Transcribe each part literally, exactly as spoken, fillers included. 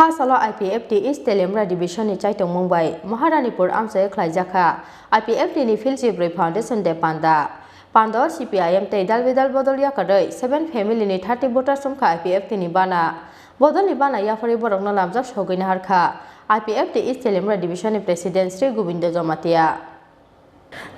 Phasalo I P F T East Teliamura Division ni chaitongmung bai Maharanipur amchai khlaijak kha I P F T ni Philchi Bwrwi Foundation Day panda. Panda o C P I M tei dal bidal bodol yakarwi seven family ni thirty voters wngkha I P F T ni bana. Bodol ni bana yapharwi borokno lamjak sogwi nahar kha I P F T East Teliamura Division ni President Sri Gobindo Jamatia.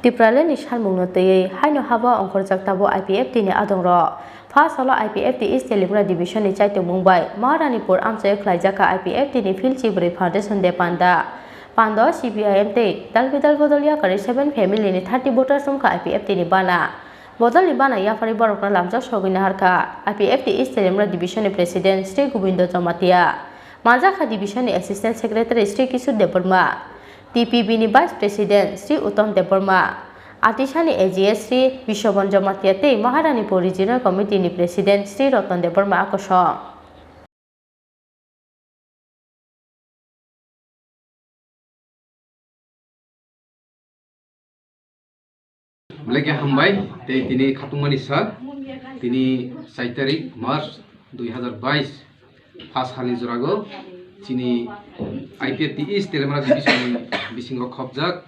Tipraland ni salmungno twiwi haino haba ongkhorjak tabuk I P F T ni adongrok. Phasalo I P F T East Teliamura Division ni chaitongmung bai Maharanipur amchai khlaijak kha I P F T ni Philchi Bwrwi Foundation Day panda. Panda o C P I M tei dal bidal bodol yakarwi seven family ni thirty voters wngkha I P F T ni bana. Bodol ni bana yapharwi borokno lamjak sogwi nahar kha I P F T East Teliamura Division ni President Sri Gobindo Jamatia. Manjak kha division ni Assistant Secretary Sri Kishore Debbarma, T P B ni Vice President Sri Uttam Debbarma, Atisani A G S Sri Biswaban Jamatia tei Maharanipur Regional Committee ni President Sri Ratan Debbarma a kosong. Belai khe hambai, tei tini khatungmani sal, tini char tarik March dui hazar bais, phas salni jorago chini I P F T East Teliamura Division ni bisingo khopjak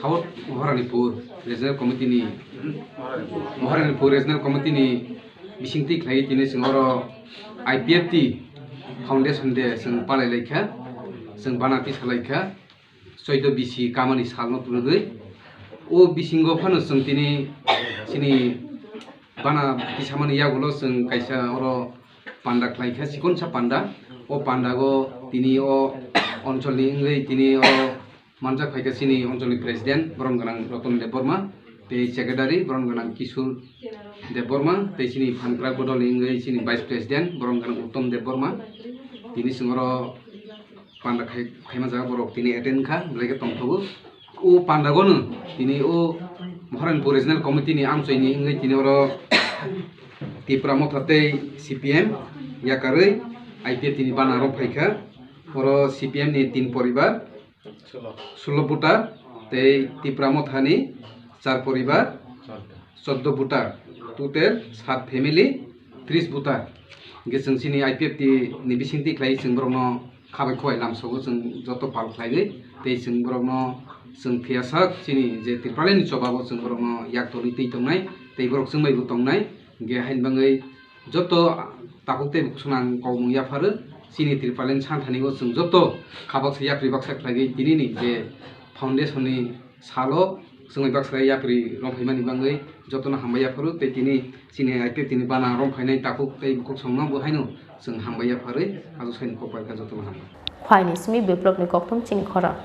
South Maharanipur Regional Committee ni, Maharanipur Regional Committee ni bisingtwi khlaiwi tini chwng oro I P F T Foundation Day chwng palai laikha, chwng bana tisa laikha. Choido bisi kamani salno twrwgwi. O bisingo phano chwng tini chini bana tisamani yagulo chwng kaisa oro panda khlaikha, chikonsa panda. O pandago tini o oncholni wngwi tini oro manjak phaikha chini oncholni president borom gwnang Ratan Debbarma, tei secretary borom gwnang Kishore Debbarma, tei chini phankrak bodolni wngwi chini vice president borom gwnang Uttam Debbarma. Tini chwng oro panda khai-, khaima jaga borok tini attend kha, belai khe tongthogo. O pandagono tini o Maharanipur Regional Committee ni amchoini wngwi tini oro Tipra Motha tei C P M yakarwi I P F T ni bana rok phaikha. Oro C P M ni tin poribar, sulo voter, tei Tipra Motha ni char poribar, choddo voter, total sat family, tris voter. Hingke chwng chini I P F T ni bisingtwi khlai chwng borokno khabai khubai lamsogo chwng joto pal khlaiwi, tei chwng borokno chwng phiyasak chini je Tipraland ni chobabo chwng borokno yak torwi twi tongnai, tei borok chwng bai bo tongnai. Hingke hain bangwi joto takhuk tei bukhuk swnang kokmung yapharo chini Tipraland santhanigo chwng joto khabaksa yapri baksa khlaiwi tinini je foundation ni salo chwngwi baksa yapri romphaimani bangwi jotono hambai yapharo tei tini chini I P F T ni bana romphainai takhuk tei bukhuk songno bo haino chwng hambai yapharwi ajo saini kokbai kha jotono hambai. Khwaini simi biplopni kokthum chini khorang.